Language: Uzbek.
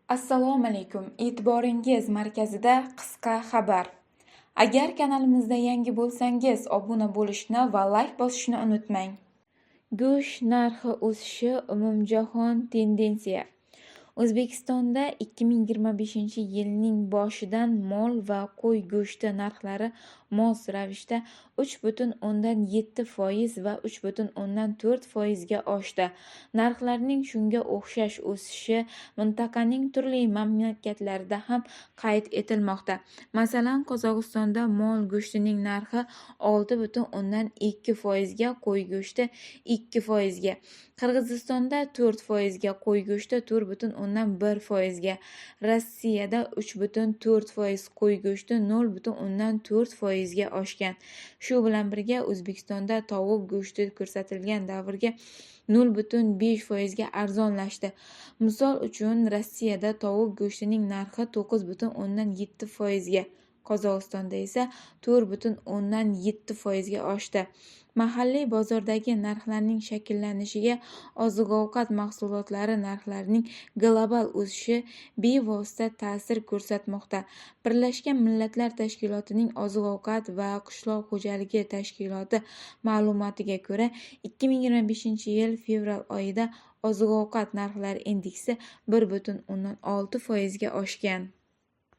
Assalomu alaykum. E'tiboringiz markazida qisqa xabar. Agar kanalimizda yangi bo'lsangiz, obuna bo'lishni va layk bosishni unutmang. Go'sht narxi o'sishi umumjahon tendensiya. O'zbekistonda 2025-yilning boshidan mol va qo'y go'shti narxlari mos ravishda 3,7% va 3,4% ga oshdi. Narxlarning shunga o'xshash o'sishi mintaqaning turli mamlakatlarida ham qayd etilmoqda. Masalan, Qozog'istonda mol go'shtining narxi 6,2% ga, qo'y go'shti 2% ga, Qirg'izistonda 4% ga, qo'y go'shti 4,1% ga, Rossiyada 3,4%, qo'y go'shti 0,4% ga oshgan. Shu bilan birga, O'zbekistonda tovuq go'shti ko'rsatilgan davrga 0,5% ga arzonlashdi. Misol uchun, Rossiyada tovuq go'shtining narxi 9,7% ga, Qozog'istonda esa 4,7% ga oshdi. Mahalliy bozordagi narxlarning shakllanishiga oziq-ovqat mahsulotlari narxlarining global o'sishi bevosita ta'sir ko'rsatmoqda. Birlashgan Millatlar Tashkilotining Oziq-ovqat va qishloq xo'jaligi tashkiloti ma'lumotiga ko'ra, 2025-yil fevral oyida oziq-ovqat narxlari indeksi 1,6% ga oshgan.